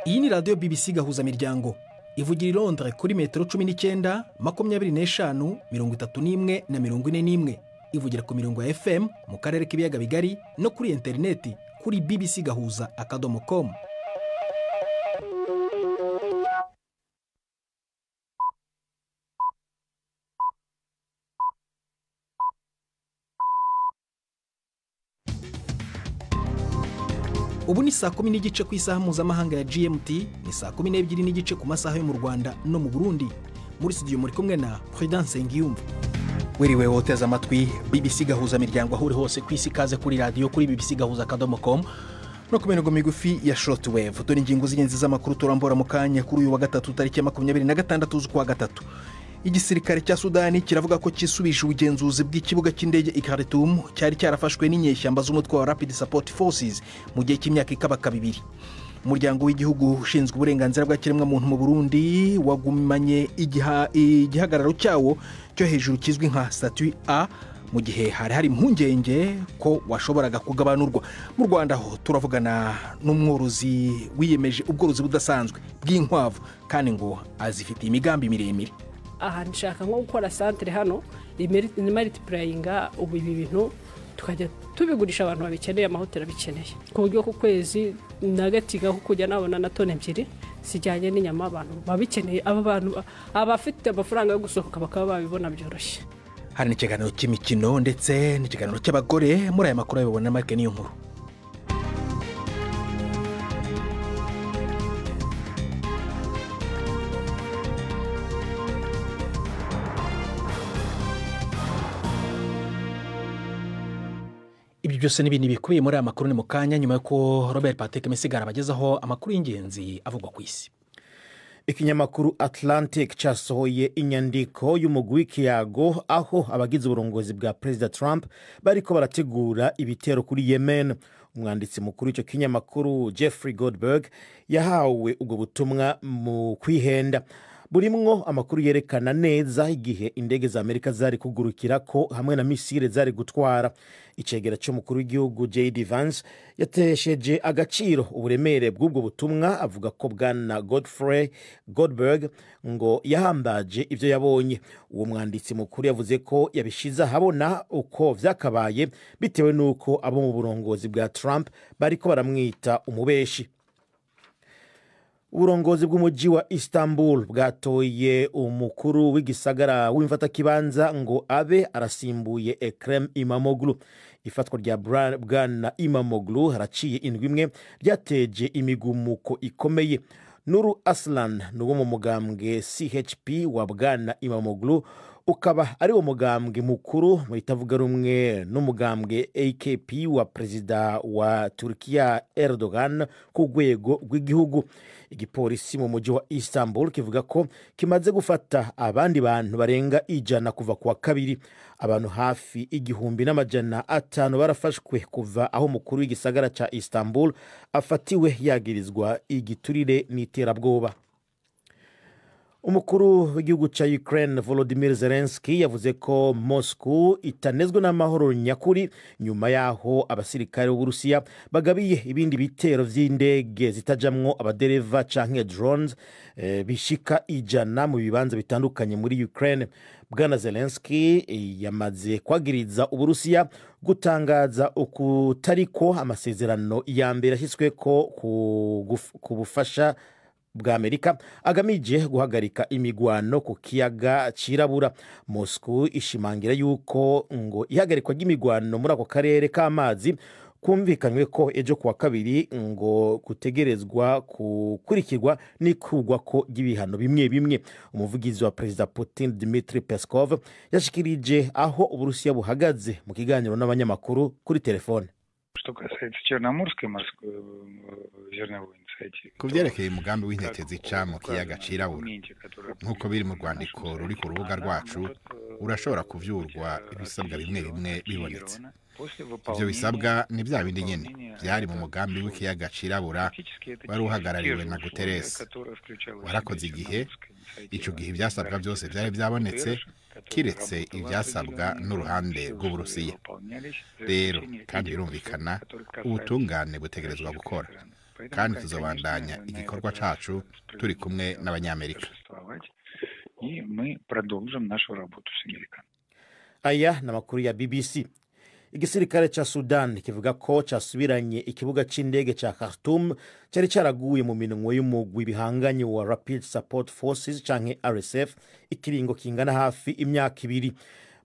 Iyi ni radiyo BBC Gahuza Miryango ivugira i Londres kuri metero 19, 25, 31 na 41. Ivugira ku mirongo ya FM mu karere k'ibiyaga bigari no kuri interineti kuri bbcgahuza.com. Ubu ni saa 10:15 ku isaha mpuzamahanga ya GMT, ni saa 12:15 ku masaha yo mu Rwanda no mu Burundi. Muri studio muri kumwe na Prudence Ngiyumva. Wiriwe woteze amatwi BBC Gahuza Miryango aho uri hose ku isi, kaze kuri radiyo kuri bbcgahuza.com no ku mirongo migufi ya shortwave. Dore ingingo z'ingenzi z'amakuru turambora mu kanya kuri uyu wa gatatu tariki ya 26 z'ukwa gatatu. Igisirikare cya Sudani kiravuga ko cyisubije ubugenzuzi bw'ikibuga cy'indege i Khartoum cyari cyarafashwe n'inyeshyamba z'umutwe wa Rapid Support Forces mu gihe cy'imyaka ikabaka 2. Umuryango w'igihugu ushinzwe uburenganzira bwa kiremwamuntu mu Burundi wagumanye igihagararo cyawo cyo hejuru kizwi nka statut A mu gihe hari impungenge ko washoboraga kugabanurwa. Mu Rwanda ho turavugana n'umworozi wiyemeje ubworozi budasanzwe bw'inkwavu kandi ngo azifitiye imigambi miremire. Aha nshaka nko gukora santere hano imaritipurayinga ubu ibi bintu tukajya tubigurisha abantu babikeneye, amahoteli abikeneye, ku buryo ku kwezi nagatiga ko kujya nabona na toni 2 zijyanye n'inyama abantu babikeneye, aba bantu abafite amafaranga yo gusohoka bakaba babibona byoroshye. Hari n'ikiganiro cy'imikino ndetse n'ikiganiro cy'abagore. Muri aya makuru abibona Mark niyo nkuru. Ibyo byose n'ibindi bikubiye muri aya makuru ni mu kanya, nyuma y'uko Robert Patrick Misigara abagezaho amakuru y'ingenzi avugwa ku isi. Ikinyamakuru Atlantic cyasohoye inyandiko y'umugwi w'ikiyago aho abagize uburongozi bwa Perezida Trump bariko barategura ibitero kuri Yemen. Umwanditsi mukuru w'icyo kinyamakuru Jeffrey Goldberg yahawe ubwo butumwa mu kwihenda burimwo amakuru yerekana neza igihe indege za Amerika zari kugurukira ko hamwe na misile zari gutwara. Icegera cy'umukuru w'igihugu J.D. Vance yatesheje agaciro uburemere bw'ubwo butumwa, avuga ko bwana Godfrey Goldberg ngo yahambaje ibyo yabonye. Uwo mwanditsi mukuru yavuze ko yabishize ahabona uko vyakabaye bitewe n'uko abo mu burongozi bwa Trump bariko baramwita umubeshi. Uburongozi bw'umujyi wa Istanbul bwatoye umukuru w'igisagara w'imfatakibanza ngo abe arasimbuye Ekrem Imamoglu. Ifatwa rya bwana Imamoglu haraciye indwi imwe ryateje imigumuko ikomeye. Nuru Aslan ni wo mu mugambwe CHP wa bwana Imamoglu, ukaba ari wo mugambwe mukuru mu itavuga rumwe n'umugambwe AKP wa perezida wa Turkiya Erdogan ku rwego rw'igihugu. Igipolisi mu mujyi wa Istanbul kivuga ko kimaze gufata abandi bantu barenga 100 kuva kuwa kabiri. Abantu hafi 1500 barafashwe kuva aho mukuru w'igisagara ca Istanbul afatiwe yagirizwa igiturire n'iterabwoba. Umukuru w'igihugu ca Ukraine Volodymyr Zelensky yavuze ko Moscow itanezwe n'amahoro nyakuri nyuma yaho abasirikare b'Uburusiya bagabiye ibindi bitero vy'indege zitajamwo abadereva canke drones bishika 100 mu bibanza bitandukanye muri Ukraine. Bwana Zelensky yamaze kwagiriza Uburusiya gutangaza ukutariko amasezerano ya mbere yashyizweko ku bufasha bwa Amerika agamije guhagarika imigwano ku kiyaga cirabura. Moscow ishimangira yuko ngo ihagarikwa ry'imigwano muri ako karere k'amazi kumvikanywe ko ejo kuwa kabiri ngo gutegerezwa kukurikirwa n'ikurwa ko ry'ibihano bimwe bimwe. Umuvugizi wa Perezida Putin Dmitry Peskov yashikirije aho Uburusiya buhagaze mu kiganiro n'abanyamakuru kuri telefone. Ku byerekeye umugambi w'intete zica mu kiyaga cirabura nk'uko biri mu rwandiko ruri ku rubuga rwacu, urashobora kuvyurwa ibisabwa bimwe bimwe bibonetse. Ibyo bisabwa ni bya bindi nyene byari mu mugambi w'ikiyaga cirabura wari uhagarariwe na Guterres. Warakoze igihe ico gihe ivyasabwa byose byari byabonetse kiretse ivyasabwa n'uruhande rw'Uburusiya. Rero kandi birumvikana ubutungane butegerezwa gukora. Kandi tuzobandanya igikorwa cacu turi kumwe n'Abanyamerika. Aya ni amakuru ya BBC. Igisirikare ca Sudan kivuga ko casubiranye ikibuga c'indege ca Khartoum cari caraguye mu minwe y'umugwi bihanganye wa Rapid Support Forces canke RSF ikiringo kingana hafi imyaka 2.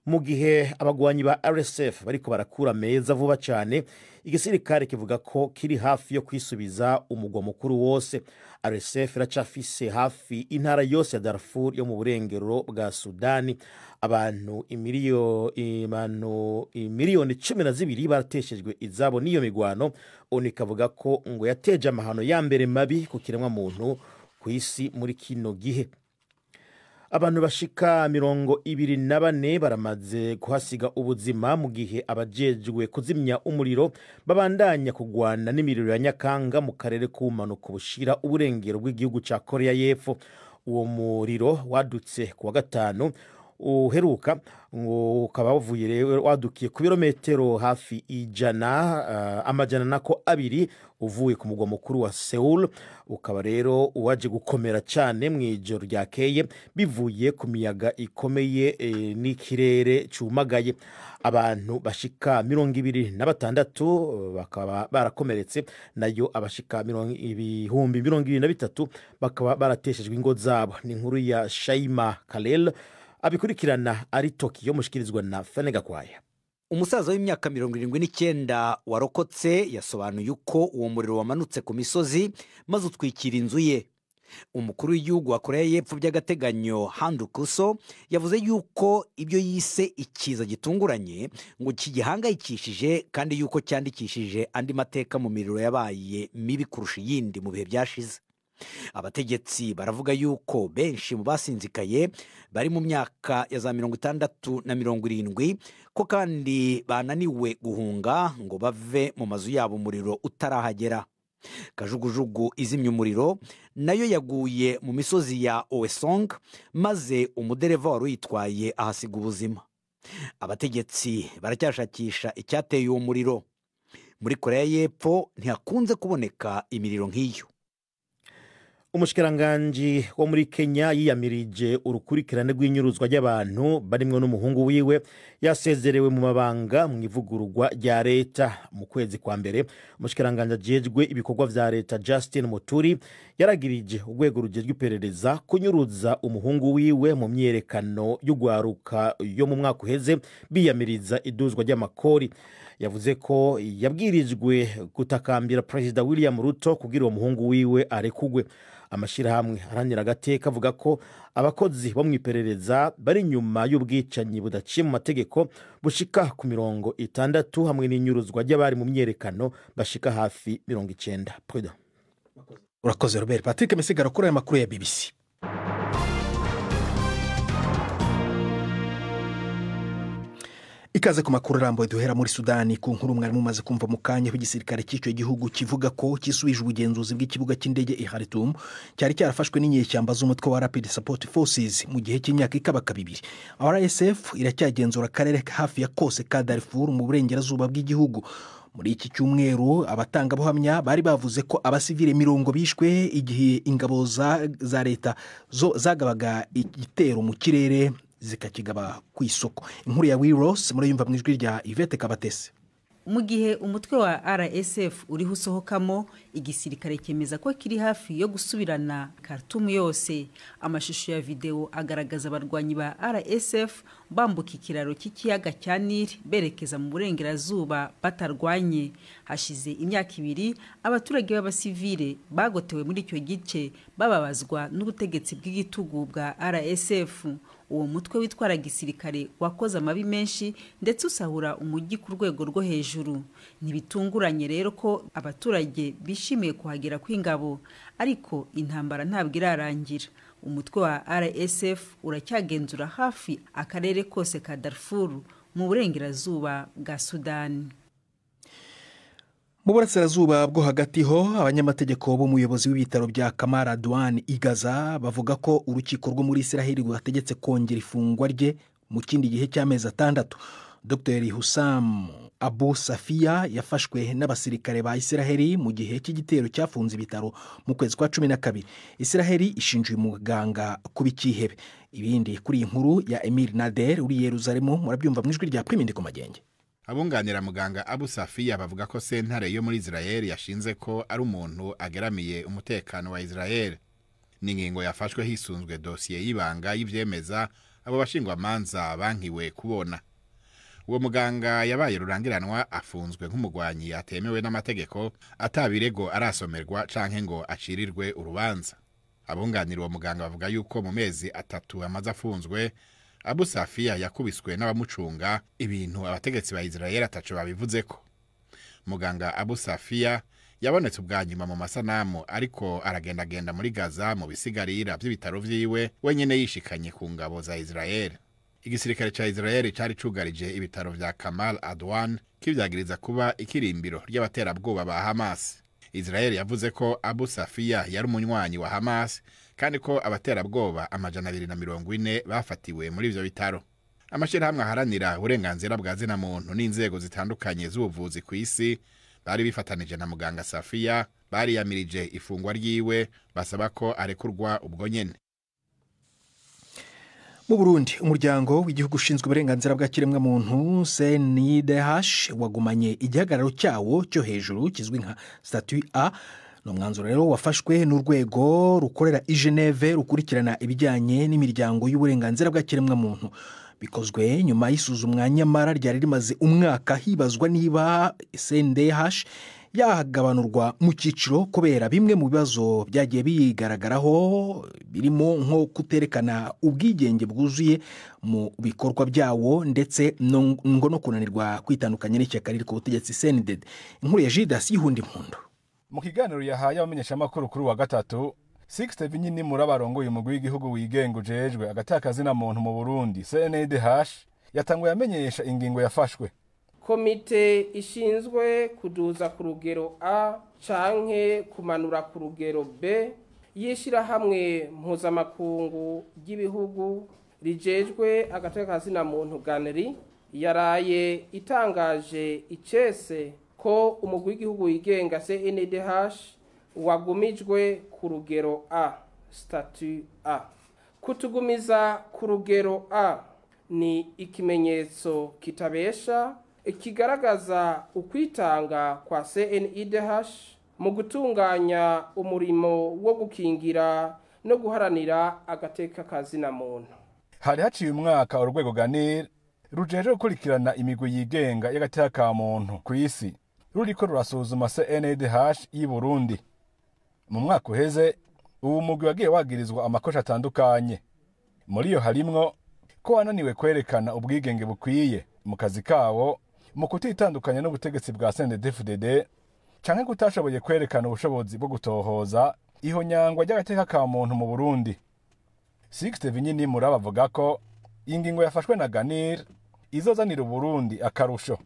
Mu gihe abagwanyi ba RSF bariko barakura meza vuba cyane, igisirikare kivuga ko kiri hafi yo kwisubiza umugwa mukuru wose. RSF iracafise hafi intara yose ya Darfur yo mu burengero bwa Sudani. Abantu imiliyoni 12 barateshejwe izabo n'iyo migwano. ONU ikavuga ko ngo yateje amahano ya mbere mabi ku kiremwa muntu ku isi muri kino gihe. Abantu bashika 24 baramaze kuhasiga ubuzima mu gihe abajejwe kuzimya umuriro babandanya kugwana n'imiriro ya Nyakanga mu karere k'ubumanuko bushira uburengero bw'igihugu ca Korea y'Epfo. Uwo muriro wadutse kuwa gatanu uheruka, ngo ukaba wavuye rero wadukiye ku birometero hafi 200 uvuye ku mugwa mukuru wa Seoul, ukaba rero uwaje gukomera cyane mu ijoro ryakeye bivuye ku miyaga ikomeye n'ikirere cumagaye. Abantu bashika 26 bakaba barakomeretse, nayo abashika 23,000 bakaba barateshejwe ingo zabo. Ni inkuru ya Shaima Kalel abikurikirana ari Tokyo, mushikirizwa na Fenega Kwaya. Umusaza w'imyaka 79 warokotse yasobanuye uko uwo muriro wamanutse ku misozi maze utwikira inzu ye. Umukuru w'igihugu wa Korea y'Epfo by'agateganyo Han Duck-soo yavuze yuko ibyo yise ikiza gitunguranye ngo kigihangayikishije kandi yuko cyandikishije andi mateka mu miriro yabaye mibi kurusha iyindi mu bihe byashize. Abategetsi baravuga yuko benshi mu basinzikaye bari mu myaka ya za 60 na 70, ko kandi bananiwe guhunga ngo bave mu mazu yabo umuriro utarahagera. Kajugujugu izimya umuriro nayo yaguye mu misozi ya Oesong maze umudereva wari uyitwaye ahasiga ubuzima. Abategetsi baracyashakisha icyateye uwo muriro. Muri Korea y'Epfo ntihakunze kuboneka imiriro nk'iyo. Umushikiranganji wo muri Kenya yiyamirije urukurikirane rw'inyuruzwa ry'abantu barimwo n'umuhungu wiwe yasezerewe mu mabanga mu ivugururwa rya leta mu kwezi kwa mbere. Umushikiranganji ajejwe ibikorwa vya leta Justin Muturi yaragirije urwego rujejwe iperereza kunyuruza umuhungu wiwe mu myerekano y'ugwaruka yo mu mwaka uheze biyamiriza iduzwa ry'amakori. Yavuze ko yabwirijwe gutakambira Perezida William Ruto kugira uwo muhungu wiwe arekugwe. Amashirahamwe aharanira agateka avuga ko abakozi bo mu iperereza bari inyuma y'ubwicanyi budaciye mu mategeko bushika ku 60 hamwe n'inyuruzwa ry'abari mu myerekano bashika hafi 90. Prudent. Urakoze Robert Patrick Misigaro kuri aya makuru ya BBC. Ikaze ku makuru arambuye duhera muri Sudani ku nkuru mwari mumaze kumva mu kanya w'igisirikare cy'icyo gihugu kivuga ko kisubije ubugenzuzi bw'ikibuga cy'indege i Khartoum cyari cyarafashwe n'inyeshyamba z'umutwe wa Rapid Support Forces mu gihe cy'imyaka ikabaka 2. RSF iracyagenzura akarere hafi ya kose ka Darfur mu burengerazuba bw'igihugu. Muri iki cyumweru abatangabuhamya bari bavuze ko abasivile 70 bishwe igihe ingabo za leta zo zagabaga igitero mu kirere zikakigaba ku isoko. Inkuru ya Wiros muri yumva mu ijwi rya Yvette Kabatese. Mu gihe umutwe wa RSF uriho usohokamo, igisirikare cyemeza ko kiri hafi yo gusubirana Khartoum yose. Amashusho ya video agaragaza abarwanyi ba RSF bambuka ikiraro cy'ikiyaga cya Nile berekeza mu burengerazuba batarwanye. Hashize imyaka 2 abaturage b'abasivile bagotewe muri icyo gice bababazwa n'ubutegetsi bw'igitugu bwa RSF. Uwo mutwe witwara gisirikare wakoze amabi menshi ndetse usahura umujyi ku rwego rwo hejuru. Ntibitunguranye rero ko abaturage bishimiye kuhagera kw'ingabo, ariko intambara ntabwo irarangira. Umutwe wa RSF uracyagenzura hafi akarere kose ka Darfur mu burengerazuba bwa Sudani. Mu burasirazuba bwo hagati ho abanyamategeko b'umuyobozi w'ibitaro bya Kamara Douane i Gaza bavuga ko urukiko rwo muri Israel rwategetse kongera ifungwa rye mu kindi gihe cy'amezi 6. Dr Hussam Abu Safiya yafashwe n'abasirikare ba Isiraheli mu gihe cy'igitero cyafunze ibitaro mu kwezi kwa 12. Isiraheli ishinja uyu muganga kuba ikihebe. Ibindi kuri iyi nkuru ya Emile Nader uri Yeruzalemu murabyumva mu ijwi rya Prime Ndikumagenge. Abunganira muganga Abu Safiya bavuga ko sentare yo muri Israel yashinze ko ari umuntu ageramiye umutekano wa Israel. Ni ingingo yafashwe hisunzwe dosiye y'ibanga y'ivyemeza abo bashingwamanza bankiwe kubona. Uwo muganga yabaye rurangiranwa afunzwe nk'umugwanyi atemewe n'amategeko, atabirego arasomerwa canke ngo acirirwe urubanza. Abunganira uwo muganga bavuga yuko mu mezi 3 amaze afunzwe, Abu Safiya yakubiswe n'abamucunga, ibintu abategetsi ba Israel ataco babivuzeko. Muganga Abu Safiya yabonetse ubwa nyuma mu masanamu ariko aragendagenda muri Gaza mu bisigarira by'ibitaro vyiwe wenyene yishikanye ku ngabo za Israel. Igisirikare ca Israel cari cugarije ibitaro vya Kamal Adwan kivyagiriza kuba ikirimbiro ry'abaterabwoba ba Hamas. Israel yavuze ko Abu Safiya yari umunywanyi wa Hamas kandi ko abaterabwoba 240 bafatiwe muri ivyo bitaro. Amashirahamwe aharanira uburenganzira bwa zina muntu n'inzego zitandukanye z'ubuvuzi ku isi bari bifatanije na muganga Safiya bariyamirije ifungwa ryiwe basaba ko arekurwa ubwo nyene. Mu Burundi, umuryango w'igihugu ushinzwe uburenganzira bwa kiremwamuntu CNIDH wagumanye igihagararo cyawo cyo hejuru kizwi nka statut A. Ni umwanzuro rero wafashwe n'urwego rukorera i Geneve rukurikirana ibijyanye n'imiryango y'uburenganzira bwa kiremwamuntu. Bikozwe nyuma y'isuzumwa nyamara ryari rimaze umwaka hibazwa niba CNDH yagabanurwa mu cyiciro kubera bimwe mu bibazo byagiye bigaragaraho, birimo nko kuterekana ubwigenge bwuzuye mu bikorwa byawo ndetse ngo no kunanirwa kwitandukanya n'ishyaka riri ku butegetsi CNDD. Inkuru ya Judas Yihundi Impundu. Mu kiganiro yahaye abamenyeshamakuru kuri wa gatatu, Sixte Vinyini Murabarongo uyu mugwi w'igihugu wigenga ujejwe agatakazi muntu mu Burundi CNDH yatanguye amenyesha ingingo yafashwe. Komite ishinzwe kuduza ku rugero A canke kumanura ku rugero B yishirahamwe mpuzamakungu ry'ibihugu rijejwe agatakazi muntu Ganeri yaraye itangaje icese ko umugwi w'igihugu wigenga CNDH wagumijwe ku rugero A, statut A. Kutugumiza ku rugero A ni ikimenyetso kitabesha kigaragaza ukwitanga kwa CNIDH mu gutunganya umurimo wo gukingira no guharanira agateka kazina muntu. Hari haciye umwaka urwego Ganir rujeje gukurikirana imigwi yigenga y'agateka ka muntu ku isi ruriko rurasuzuma CNDH y'i Burundi. Mu mwaka uheze uwo mugwi wagiye wagirizwa amakosha atandukanye. Muri iyo harimwo ko wananiwe kwerekana ubwigenge bukwiye mu kazi kawo, mu kutitandukanya n'ubutegetsi bwa CNDD-FDD, canke kutashoboye kwerekana ubushobozi bwo gutohoza ihonyangwa ry'agateka ka muntu mu Burundi. Sixte Vinyini Muraba avuga ko ingingo yafashwe na Ganir izozanira Burundi akarusho.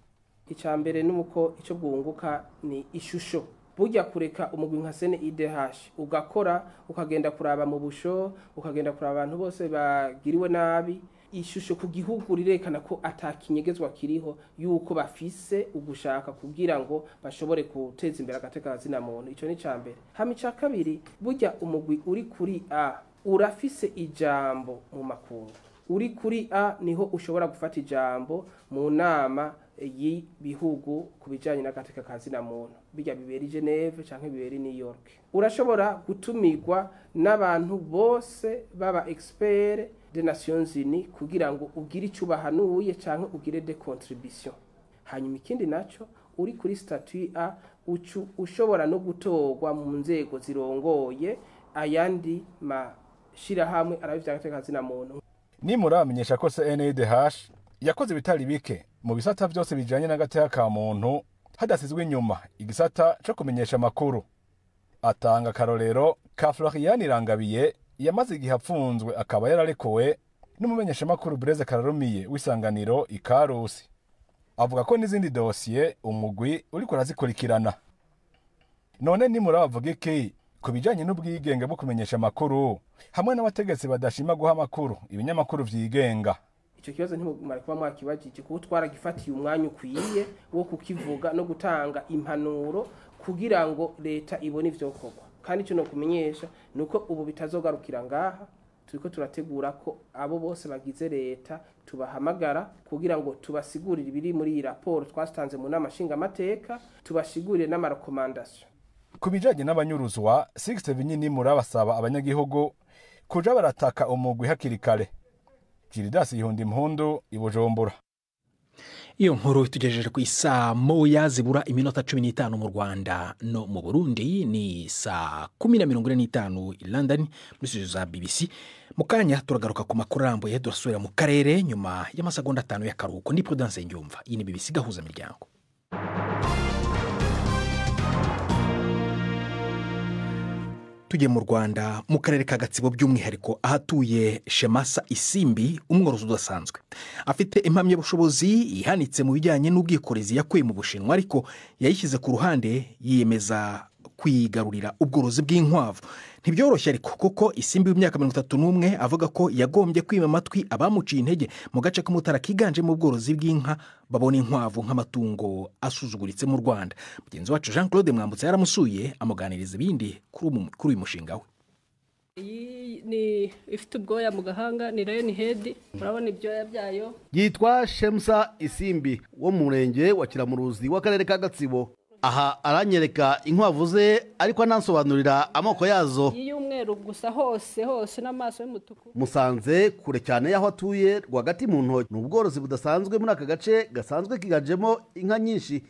Icya mbere nuko icyo bwunguka ni ishusho. Burya kureka umugwi nka CNIDH ugakora ukagenda kuraba mu busho, ukagenda kuraba abantu bose bagiriwe nabi, ishusho ku gihugu rirekana ko atakinyegezwa kiriho yuko bafise ugushaka kugira ngo bashobore guteza imbere agateka kazina muntu. Ico ni cambere. Hama ica kabiri, burya umugwi uri kuri A urafise ijambo mu makungu. Uri kuri A niho ushobora gufata ijambo mu nama y'ibihugu ku bijanye n'agateka kazina muntu, bijya bibera i Geneve canke bibera i New York. Urashobora gutumirwa n'abantu bose baba expert des Nations Unies kugira ngo ugire ico ubahanuye canke ugire des contributions. Hanyuma ikindi naco, uri kuri statut A ucu ushobora no gutorwa mu nzego zirongoye ayandi mashirahamwe arabivya agateka kazina muntu. Nimuramenyesha ko CNDH yakoze ibitari bike mu bisata byose bijanye n'agateka ka muntu, hadasizwe inyuma igisata co kumenyesha amakuru. Atanga karorero ka Florian Irangabiye yamaze igihe apfunzwe akaba yararekuwe n'umumenyesha makuru Blaise Kararumiye w'isanganiro Ikarusi. Avuga ko n'izindi dosiye umugwi uriko urazikurikirana. None nimurabavuga iki ku bijanye n'ubwigenge bwo kumenyesha amakuru hamwe n'abategetsi badashima guha amakuru ibinyamakuru vyigenga? Icyo kibazo ntimumare kuba mwakibajije, kuko twaragifatiye umwanya ukwiye wo kukivuga no gutanga impanuro kugira ngo leta ibone ivyokorwa. Kandi icyo nokumenyesha ni uko ubu bitazogarukira ngaha, turiko turategura ko abo bose bagize leta tubahamagara kugira ngo tubasigurire ibiri muri iyi raporo twatanze mu nama nshingamateka, tubasigurire n'amarekomandasiyo. Ku bijanye n'abanyuruzwa, Sixte Vinyini murabasaba abanyagihugu kuja barataka umugwi hakiri kare. Gildas Ihunda Impundu, i Bujumbura. Iyo nkuru tugejeje ku isaa 1 zibura iminota 15 mu Rwanda no mu Burundi, ni saa 10:45 i London muri studio za BBC. Mu kanya turagaruka ku makuru arambuye, turasubira mu karere nyuma y'amasegonda 5 y'akaruhuko. Ni Prudence Ngyumva, iyi ni BBC Gahuza Miryango. Tujye mu Rwanda, mu karere ka Gatsibo by'umwihariko ahatuye Shemasa Isimbi, umworozi udasanzwe. Afite impamyabushobozi ihanitse mu bijyanye n'ubwikorezi yakuye mu Bushinwa, ariko yayishyize ku ruhande yiyemeza kwigarurira ubworozi bw'inkwavu. Ntibyoroshye ariko, kuko Isimbi w'imyaka 31 avuga ko yagombye kwima amatwi abamuciye intege mu gace k'Umutara kiganjemo ubworozi bw'inka, babona inkwavu nk'amatungo asuzuguritse mu Rwanda. Mugenzi wacu Jean Claude Mwambutsa yaramusuye, amuganiriza ibindi kuri uyu mushinga we. Iyi ni ifite ubwoya mu gahanga, ni lion head, urabona ibyoya byayo. Yitwa Shemsa Isimbi wo mu murenge wa Kiramuruzi w'akarere ka Gatsibo. Aha aranyereka inkwavu ze, ariko anansobanurira amoko yazo. Y'umweru gusa hose hose n'amaso y'umutuku. Musanze kure cyane y'aho atuye rwagati mu ntoki. Ni ubworozi budasanzwe muri aka gace gasanzwe kiganjemo inka nyinshi.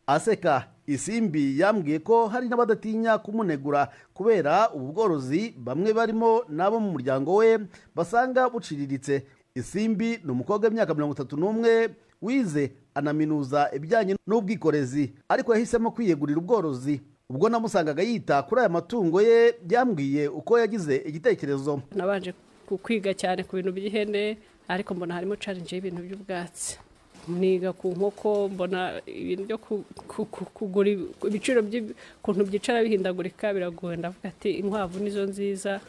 Aseka, Isimbi yambwiye ko hari n'abadatinya kumunegura kubera ubu bworozi, bamwe barimo n'abo mu muryango we basanga buciriritse. Isimbi ni umukobwa w'imyaka 31 wize anaminuza ibijyanye n'ubwikorezi, ariko yahisemo kwiyegurira ubworozi. Ubwo namusangaga yita kuri aya matungo ye, byambwiye uko yagize igitekerezo. Nabanje kwiga cyane ku bintu by'ihene, ariko mbona harimo challenge y'ibintu by'ubwatsi. Niga ku nkoko, mbona ibintu byo kugura ibiciro by'ukuntu byicara bihindagurika biragoye. Ndavuga ati inkwavu nizo nziza,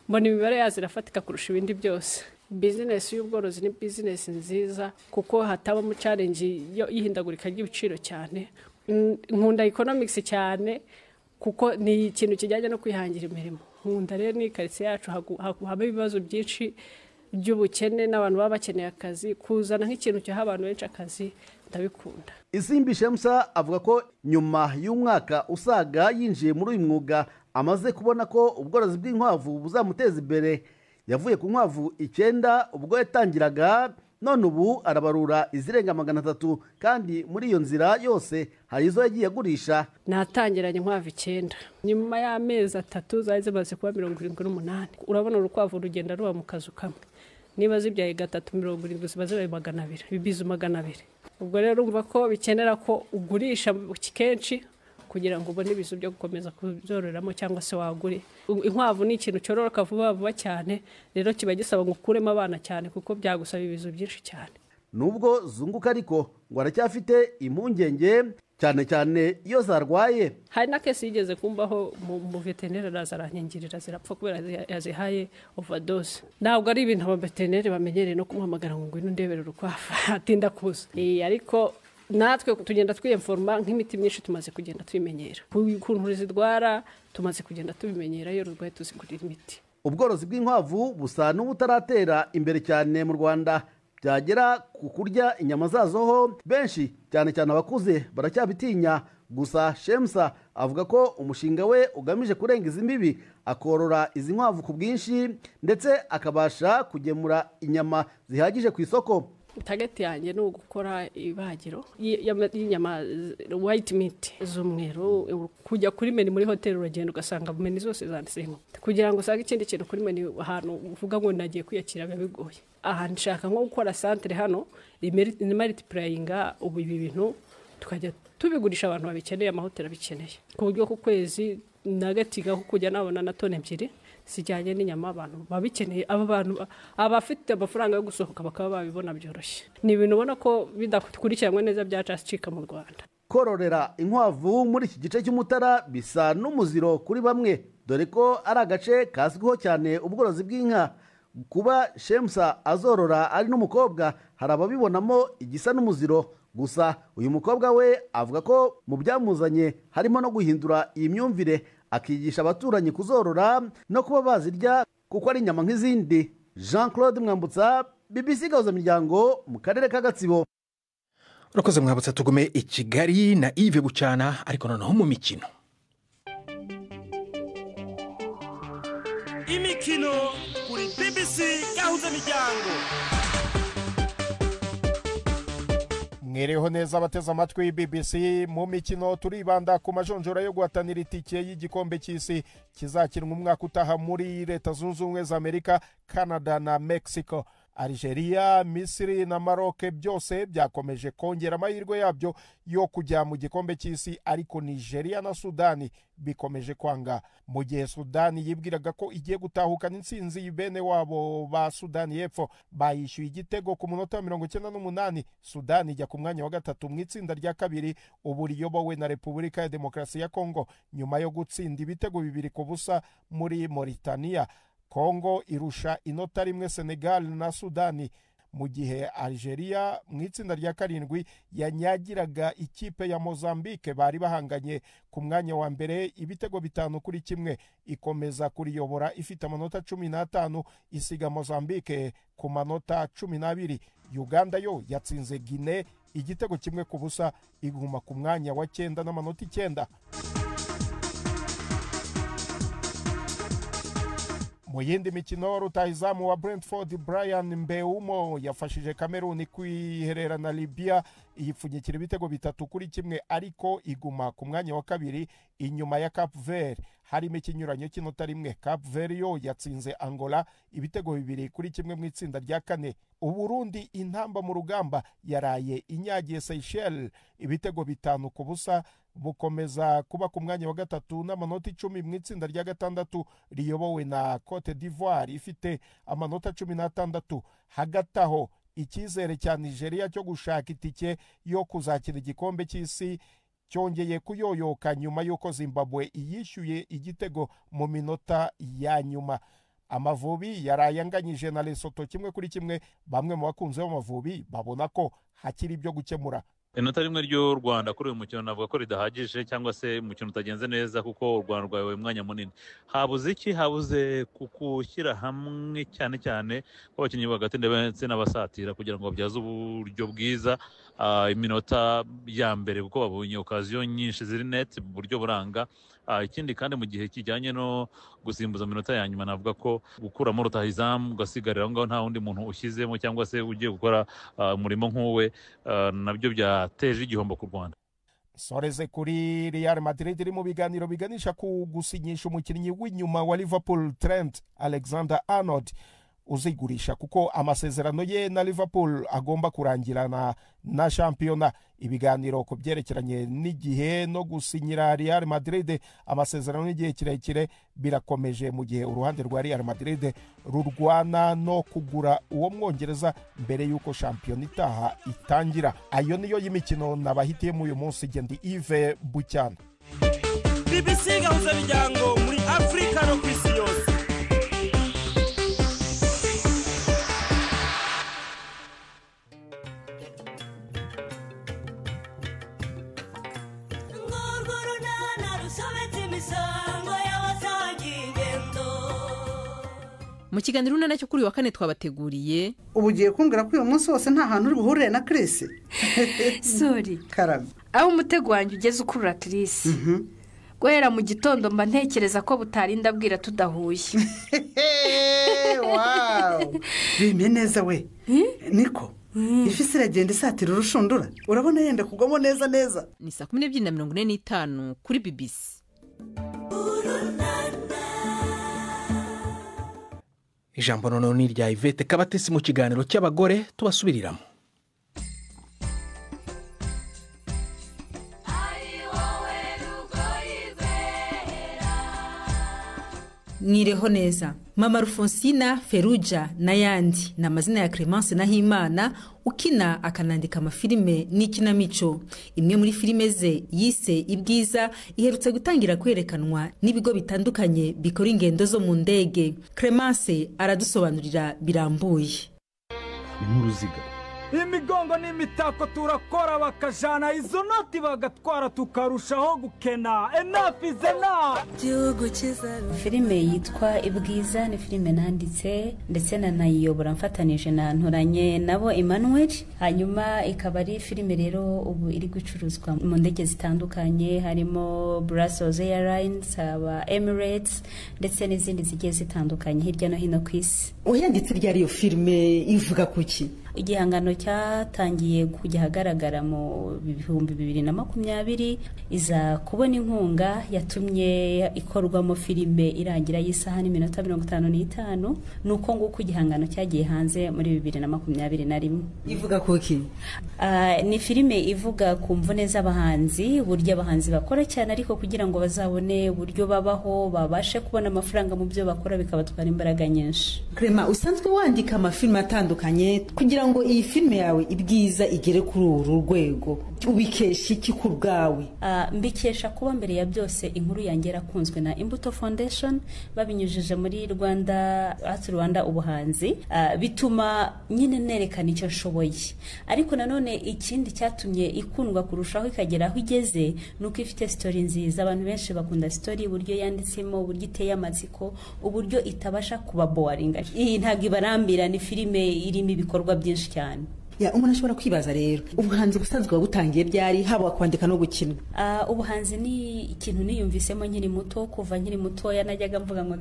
mbona imibare yazo irafatika kurusha ibindi byose. Bizinesi y'ubworozi ni bizinesi nziza kuko hatabamo challenge y'ihindagurika ry'ibiciro cyane. Nkunda economics cyane kuko ni ikintu kijyanye no kwihangira imirimo. Nkunda rero ni quartier yacu haba ibibazo byinshi by'ubukene n'abantu baba bakeneye akazi, kuzana nk'ikintu cyaha abantu benshi akazi ndabikunda. Isimbi Shemsa avuga ko nyuma y'umwaka usaga yinjiye muri uyu mwuga amaze kubona ko ubworozi bw'inkwavu buzamuteza imbere. Yavuye ku nkwavu 9 ubwo yatangiraga, none ubu arabarura izirenga 300, kandi muri iyo nzira yose hari izo yagiye agurisha. Natangiranye inkwavu 9, nyuma y'amezi 3 zari zimaze kuba 78. Urabona urukwavu rugenda ruba mu kazu kamwe, niba zibyaye 3 70 ziba zibaye 200, ibibizo 200. Ubwo rero urumva ko bikenera ko ugurisha kenshi kugira ngo ubone ibizu byo gukomeza kuzororeramo cyangwa se wagure. Inkwavu ni ikintu cyororoka vuba vuba cyane, rero kiba gisaba ngo ukuremo abana cyane kuko byagusaba ibizu byinshi cyane. Nubwo zunguka ariko ngo aracyafite impungenge cyane cyane iyo zarwaye. Hari na kesi yigeze kumbaho mu veterineri araza arankingirira zirapfa kubera yazihaye overdose. Ntabwo ari ibintu aba veterineri bamenyereye no kumuhamagara ngo ngwino ndebere urukwavu atinda kuza. Ariko natwe tugenda twiyemforma nk'imiti myinshi tumaze kugenda tubimenyera. Ukuntu zidwara tumaze kugenda tubimenyera, iyo rurwaye tuzigurira imiti. Ubworozi bw'inkwavu busa n'ubutaratera imbere cyane mu Rwanda. Byagera ku kurya inyama zazo ho benshi cyane cyane abakuze baracyabitinya. Gusa Shemsa avuga ko umushinga we ugamije kurenga izi mbibi, akorora izi nkwavu ku bwinshi ndetse akabasha kugemura inyama zihagije ku isoko. Target yanjye ni ugukora ibagiro y'inyama white meat z'umweru. Kujya kuri menu muri hotel uragenda ugasanga menu zose zanditse inkoko. Kugira ngo usange ikindi kintu kuri menu ahantu uvuga ngo nagiye kwiyakira biba bigoye. Aha nshaka nko gukora centre hano ni multiplyinga ubu ibi bintu tukajya tubigurisha abantu babikeneye, amahoteli abikeneye, ku buryo ku kwezi nagatiga ko kujya nabona na tone 2 zijyanye n'inyama abantu babikeneye. Aba bantu abafite amafaranga yo gusohoka bakaba babibona byoroshye. Ni ibintu ubona ko bidakurikiranwe neza byacacika mu Rwanda. Kororera inkwavu muri iki gice cy'Umutara bisa n'umuziro kuri bamwe, dore ko ari agace kazwiho cyane ubworozi bw'inka. Kuba Shemsa azorora ari n'umukobwa hari ababibonamo igisa n'umuziro. Gusa uyu mukobwa we avuga ko mu byamuzanye harimo no guhindura iyi myumvire, akigisha abaturanyi kuzorora no kuba bazirya kuko ari inyama nk'izindi. Jean Claude Mwambutsa, BBC Gahuzamiryango mu karere ka Gatsibo. Urakoze Mwambutsa. Tugume i Kigali na Yves Bucyana, ariko noneho mu mikino. Imikino kuri BBC Gahuzamiryango. Mwereho neza abateze amatwi BBC. Mu mikino turibanda ku majonjora yo guhatanira itike y'igikombe cy'isi kizakinwa umwaka utaha muri Leta Zunze Ubumwe za Amerika, Canada na Mexico. Algeria, Misiri na Maroc byose byakomeje kongera amahirwe yabyo yo kujya mu gikombe cy'isi, ariko Nigeria na Sudani bikomeje kwanga. Mu gihe Sudani yibwiraga ko igiye gutahukana intsinzi, bene wabo ba Sudani y'Epfo bayishyuye igitego ku munota wa 98. Sudani ijya ku mwanya wa gatatu mu itsinda rya kabiri ubu riyobowe na Repubulika ya Demokarasi ya Kongo nyuma yo gutsinda ibitego 2-0 muri Mauritania. Kongo irusha inota rimwe Senegal na Sudani, mu gihe Algeria mu itsinda rya karindwi yanyagiraga ikipe ya Mozambique bari bahanganye ku mwanya wa mbere ibitego 5-1, ikomeza kuriyobora ifite amanota 15, isiga Mozambique ku manota 12. Uganda yo yatsinze Guinea igitego 1-0, iguma ku mwanya wa 9 n'amanota 9. Mu yindi mikino, rutahizamu wa Brentford Brian Mbeumo yafashije Cameroon kwiherera na Libya iyipfunyikira ibitego 3-1, ariko iguma ku mwanya wa kabiri inyuma ya Cape Verde harimo ikinyuranyo cy'inota rimwe. Cape Verde yo yatsinze Angola ibitego 2-1 mu itsinda rya kane. Uburundi intamba mu rugamba yaraye inyagiye Seychelles ibitego 5-0, bukomeza kuba ku mwanya wa gatatu n'amanota 10 mu itsinda rya gatandatu riyobowe na Cote d'Ivoire ifite amanota 16. Hagati aho icyizere cya Nigeria cyo gushaka itike yo kuzakina igikombe cy'isi cyongeye kuyoyoka nyuma y'uko Zimbabwe iyishyuye igitego mu minota ya nyuma. Amavubi yarayanganyije na Lesotho 1-1. Bamwe mu bakunzi b'Amavubi babona ko hakiri ibyo gukemura. Inota rimwe ry'u Rwanda kuri uyu mukino navuga ko ridahagije, cyangwa se umukino utagenze neza kuko u Rwanda rwayoboye umwanya munini. Habuze iki? Habuze gushyira hamwe cyane cyane kw'abakinnyi hagati ndetse n'abasatira kugira ngo babyaze uburyo bwiza iminota ya mbere, kuko babonye okaziyo nyinshi ziri net mu buryo buranga. Ikindi kandi mu gihe kijyanye no gusimbuza minota ya nyuma, navuga ko gukuramo rutahizamu ugasigarira aho ngaho nta wundi muntu ushyizemo cyangwa se ugiye gukora umurimo nk'uwe, nabyo byateje igihombo ku Rwanda. Soreze kuri Real Madrid iri mu biganiro biganisha ku gusinyisha umukinnyi w'inyuma wa Liverpool Trent Alexander-Arnold uzigurisha, kuko amasezerano ye na Liverpool agomba kurangirana na shampiyona. Ibiganiro ku byerekeranye n'igihe no gusinyira Real Madrid amasezerano y'igihe kirekire birakomeje, mu gihe uruhande rwa Real Madrid rurwana no kugura uwo mwongereza mbere y'uko shampiyona itaha itangira. Ayo niyo y'imikino nabahitiyemo uyu munsi. Gendi Yves Bucyana, BBC Gahuzamiryango muri Afrika no ku isi yose. Mu kiganiro urunana cyo kuri wa kane twabateguriye. Ubu ugiye kumbwira ko uyu munsi wose nta hantu uri buhurire na Chris? Sorry Karame, aho umutego wanjye ugeze ukurura Chris, guhera mu gitondo mba ntekereza ko butarinda bwira tudahuye. Wow, bimye neza we. Niko ifi iragenda isatira urushundura, urabona yenda kugwamo neza neza. Ni saa 12:45 kuri BBC. Ijambo noneho ni irya Yvette Kabatesi mu kiganiro cy'abagore tubasubiriramo. Mwireho neza. Mama Rufonsina, Feruja n'ayandi ni amazina ya Clemence Nahimana, ukina akanandika amafilime n'ikinamico. Imwe muri filime ze yise Ibwiza iherutse gutangira kwerekanwa n'ibigo bitandukanye bikora ingendo zo mu ndege. Clemence aradusobanurira birambuye. Ni nk'uruziga. Imigongo n'imitako turakora, bakajana izo noti bagatwara, tukarushaho gukena. Enough is enough. Filime yitwa Ibwiza ni filime nanditse ndetse nanayiyobora mfatanije na Nturanye nabo Emmanuel. Hanyuma ikaba ari filime rero ubu iri gucuruzwa mu ndege zitandukanye, harimo Brussels Airlines, haba Emirates ndetse n'izindi zigiye zitandukanye hirya no hino ku isi. Wayanditse ryari iyo filime? Ivuga kuki? Igihangano cyatangiye kujya ahagaragara mu 2020, iza kubona inkunga yatumye ikorwamo filime irangira y'isaha n'iminota 55. Ni uko nguko igihangano cyagiye hanze muri 2021. Ivuga kuki? Ni filime ivuga ku mvune z'abahanzi, uburyo abahanzi bakora cyane ariko kugira ngo bazabone uburyo babaho, babashe kubona amafaranga mu byo bakora, bikabatwara imbaraga nyinshi. Clement, usanzwe wandika amafilime atandukanye. Kugira ngo iyi filime yawe Ibwiza igere kuri uru rwego, ubikesha iki ku bwawe? Mbikesha kuba mbere ya byose inkuru yanjye yarakunzwe na Imbuto Foundation babinyujije muri Rwanda Arts Rwanda ubuhanzi, bituma nyine nerekana icyo nshoboye. Ariko nanone ikindi cyatumye ikundwa kurushaho ikagera aho igeze ni uko ifite story nziza. Abantu benshi bakunda story, uburyo yanditsemo, uburyo iteye amatsiko, uburyo itabasha kubaboringa. Iyi ntabwo ibarambira, ni filime irimo ibikorwa byinshi cyane. Ya, umuntu ashobora kwibaza rero, ubuhanzi busanzwe butangiye ryari, haba kwandika no gukina? Ubuhanzi ni ikintu niyumvisemo nkiri muto. Kuva nkiri mutoya najyaga mvuga ngo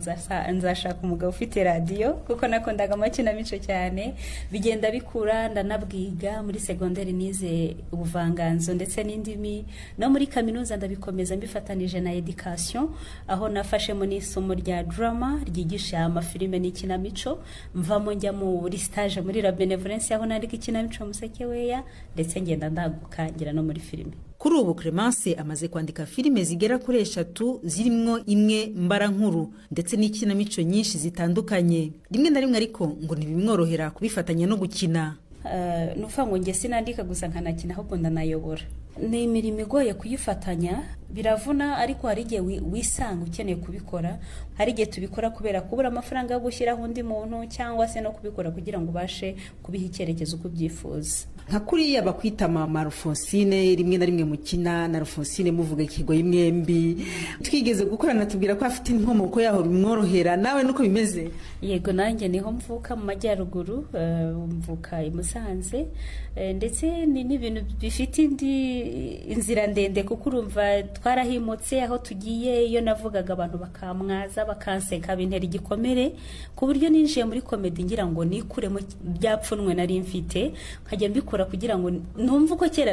nzashaka umugabo ufite radiyo, kuko nakundaga amakinamico cyane. Bigenda bikura, ndanabwiga. Muri segonderi nize ubuvanganzo ndetse n'indimi, no muri kaminuza ndabikomeza mbifatanije na education, aho nafashemo n'isomo rya drama ryigisha amafilime n'ikinamico. Mvamo njya muri stage muri La Benevolence, aho nandika ikinamico Musekeweya, ndetse ngenda ndaguka ngira no muri filime. Kuri ubu Clemence amaze kwandika filime zigera kuri 3, zirimo imwe mbarankuru ndetse n'ikinamico nyinshi zitandukanye. Rimwe na rimwe ariko ngo ntibimworohera kubifatanya no gukina. Nuvuga ngo njye sinandika gusa nkanakina, ahubwo ndanayobora. Ni imirimo igoye kuyifatanya, biravuna, ariko hari igihe wisanga ukeneye kubikora. Hari igihe tubikora kubera kubura amafaranga yo gushyiraho undi muntu, cyangwa se no kubikora kugira ngo ubashe kubiha icyerekezo uko ubyifuza. Nka kuriya bakwita Mama Rufonsine, rimwe na rimwe mukina na Rufonsine muvuga ikigoyi mwembi, twigeze gukorana tubwira ko afite inkomoko yaho bimworohera, nawe nuko bimeze? Yego, nanjye niho mvuka, mu majyaruguru, mvuka i Musanze, ndetse ni n'ibintu bifite indi inzira ndende, kuko urumva twarahimutse aho tugiye. Iyo navugaga abantu bakamwaza, bakanseka, bintera igikomere, ku buryo ninjiye muri komedi ngira ngo nikuremo byapfunwe nari mfite, nkajya mbikora kugira ngo numve uko kera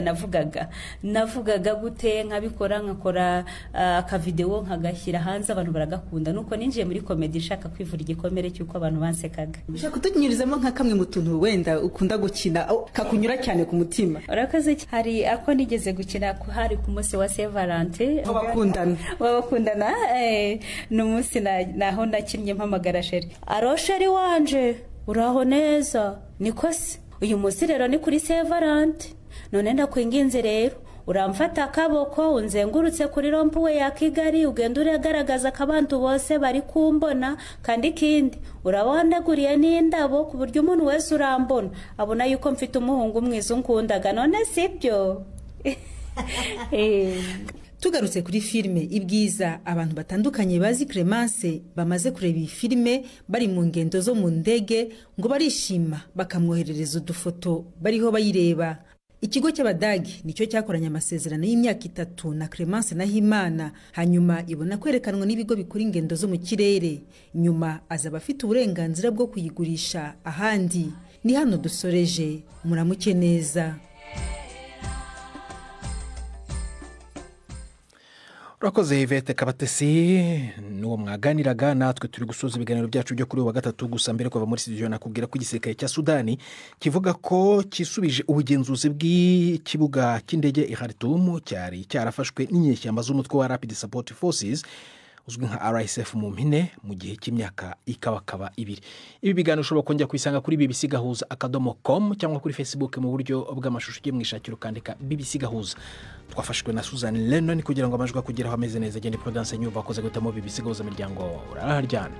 navugaga gute, nkabikora, nkakora akavidewo nkagashyira hanze, abantu baragakunda. Nuko ninjiye muri komedi nshaka kwivura igikomere cy'uko abantu bansekaga. Ushaka kutunyurizamo nka kamwe mu tuntu wenda ukunda gukina kakunyura cyane ku mutima? Urakoze. Hari ako nigeze gukina, hari ku munsi wa Saint Valentin w'abakundana. Ni umunsi naho nakinnye mpamagara sheri: "Aro sheri wanje, uraho neza? Niko se, uyu munsi rero ni kuri Saint Valentin, none ndakwinginze rero uramfata akaboko unzengurutse kuri rompuwe ya Kigali, ugenda uragaragaza ko abantu bose bari kumbona, kandi ikindi urabandaguriye n'indabo ku buryo umuntu wese urambona abona yuko mfite umuhungu mwiza unkundaga, none sibyo?" Tugarutse kuri filime Ibwiza, abantu batandukanye bazi Clemence bamaze kureba iyi filime bari mu ngendo zo mu ndege ngo barishima, bakamwoherereza udufoto bariho bayireba. Ikigo cy'Abadage nicyo cyakoranye amasezerano y'imyaka 3 na Clemence Nahimana, hanyuma ibona kwerekanwa n'ibigo bikora ingendo zo mu kirere. Nyuma azaba afite uburenganzira bwo kuyigurisha ahandi. Ni hano dusoreje, muramuke neza. Urakoze Yvette Kabatesi, n'uwo mwaganiraga. Natwe turi gusoza ibiganiro byacu byo kuri uyu wa gatatu. Gusa mbere kuva muri studio nakubwira ko igisirikare cya Sudani kivuga ko kisubije ubugenzuzi bw'ikibuga cy'indege i Khartoum cyari cyarafashwe n'inyeshyamba z'umutwe wa Rapid Support Forces. Uzwi nka RSF mu mpine, mu gihe cy'imyaka ikabakaba 2. Ibi biganiro ushobora kongera kubisanga kuri bbcgahuza.com cyangwa kuri Facebook mu buryo bw'amashusho. Ugiye mwishakira ukandika BBC Gahuza. Twafashwe na Susan Lennon kugira ngo amajwi akugeraho ameze neza. Gende Prudence Nyumva akoze guhitamo BBC Gahuza miryango uraharyana.